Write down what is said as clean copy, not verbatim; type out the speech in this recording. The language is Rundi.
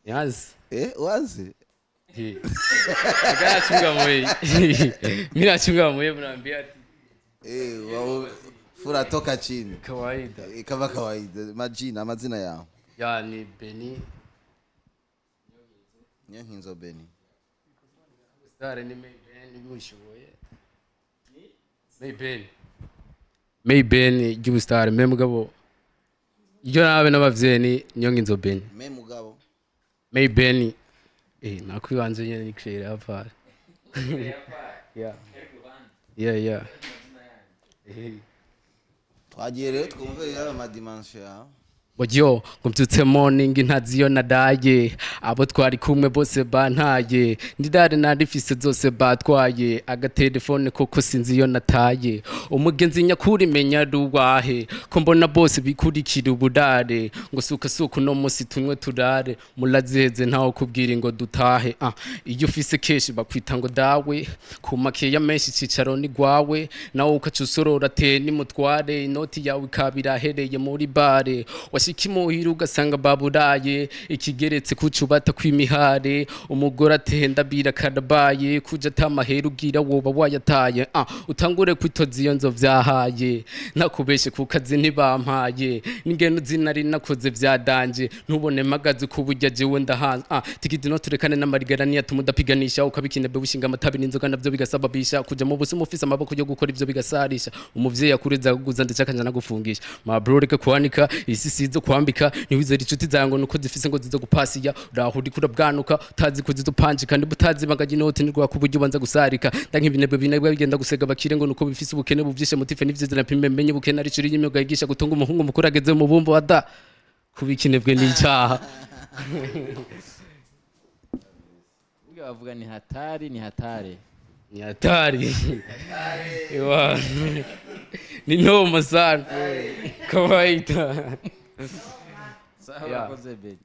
Yazi. Wazi. Nachunga moyo. Mimi nachunga moyo mnaambia ati Fura toka chini. Kawaida. Kama kawaida majina amazina yao. Ya ni Beni. Nyankinzo Beni. Star ni Mayben mushoboye. Mayben. Mayben ry'ubustar me mugabo. Iyo nabe n'abavyeyi ni Niyonkinzo Beni. Me mugabo. Mayben nakwibanze nyene ni créer apart. Yeah. Twagiye rero twumve yaba ama dimension yawe. Yo ngo mbyutse morning ntaziyo nadaye, abo twari kumwe bose bantaye, ndidare narifise zose batwaye, agatelefone koko sinzi iyo nataye. Umugenzi nyakuri menya ruwahe, ko mbona bose bikurikira uburare, ngo suka suka uno munsi tunywe turare, muraziheze ntawe kubwira ngo dutahe. Iyo ufise keshi bakwita ngo dawe, ku makeya menshi icicaro ni gwawe, nawe ukaca usorora te nimutware, inoti yawe ikaba irahereye muri bare, washika imuhira ugasanga baburaye, ikigeretse kucubata kw'imihare, umugore atenda bira karabaye, kuja atamahera ugira woba wayataye. Utangure kwitoza iyo nzo vyahaye, ntakubeshe ku kazi ntibampaye, n'ingendo zinari nakoze vyadanje, ntubone mpagaze ku buryo jewe ndahanze. Tigiti no turekane n'amarigara niyatuma udapiganisha, ukabikinebe bushinga amatabi n'inzoga navyo bigasababisha kuja mu busimu ufise amaboko yo gukora ivyo bigasarisha, umuvyeyi akureza aguguza ndetse akanja nagufungisha. Ma bro, reka kwanika isi sizo kwambika, ntiwizere inshuti zawe ngo nuko zifise ngo zizo gupasiya, uraho uriko urabwanuka utazi ko zizopanjika, niba utazi ibanga ry'inoti ntirwaka uburyo ubanza gusarika, ndanka ibinebwe binebwe bigenda gusega bakire ngo nuko bifise ubukene buvyishe mutife n'ivyiza na pime menye ubukene ari curi y'imyuga yigisha gutunga umuhungu mukuru ageze mu bumbo wada kuba ikinebwe n'icaha. Burya bavuga ni hatari, ni hatari. Ni hatari. Ewa. Ni noma sana. Kawaida. Sawa. Yeah. Urakoze Beni.